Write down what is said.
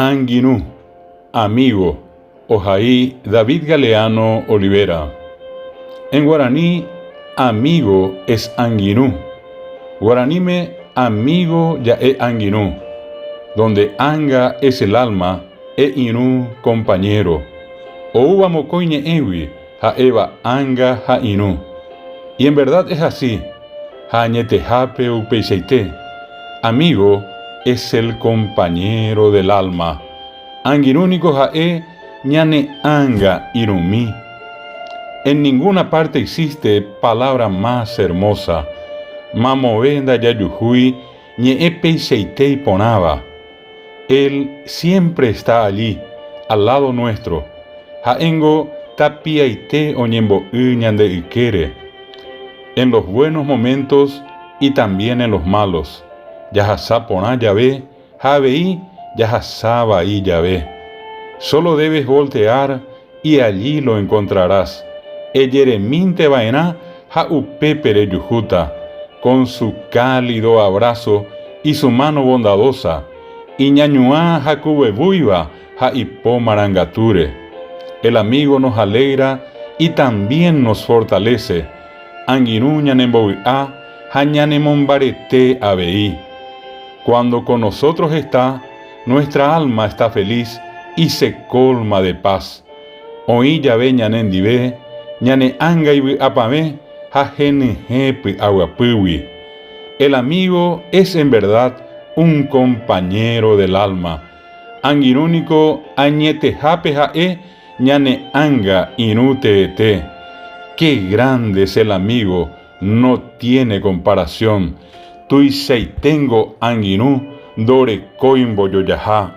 Angirũ, amigo, ohai David Galeano Olivera. En guarani, amigo es angirũ. Guaraníme amigo ja'e angirũ, donde ánga es el alma, e irũ, compañero. Oúva mokõi ñe'ẽgui ha'éva ánga ha irũ. Y en verdad es así, ha añetehápe upeichaite, amigo es el compañero del alma. Angirũ niko ha'e ñane ánga irũmi. En ninguna parte existe palabra más hermosa, mamove ndajajuhúi ñe'ẽ peichaite iporãva. Él siempre está allí, al lado nuestro. Ha'éngo tapiaite oñembo'y ñande ykére. En los buenos momentos y también en los malos. Jahasa porã jave ha avei jahasa vai jave. Solo debes voltear y allí lo encontrarás. Ejeremínte va'erã ha upépe rejuhúta, con su cálido abrazo y su mano bondadosa, iñañuã hakuvevúiva ha ipo marangatúre. El amigo nos alegra y también nos fortalece. Angirũ ñanembovy'a ha ñanemombarete avei. Cuando con nosotros está, nuestra alma está feliz y se colma de paz. Oĩ jave ñane ndive, ñane ánga ivy'apavẽ ha henyhẽ py'aguapýgui. El amigo es en verdad un compañero del alma. Angirũ niko añetehápe ha'e ñane ánga irũ teete. Qué grande es el amigo, no tiene comparación. Tuichaiténgo angirũ ndorekói mbojojaha.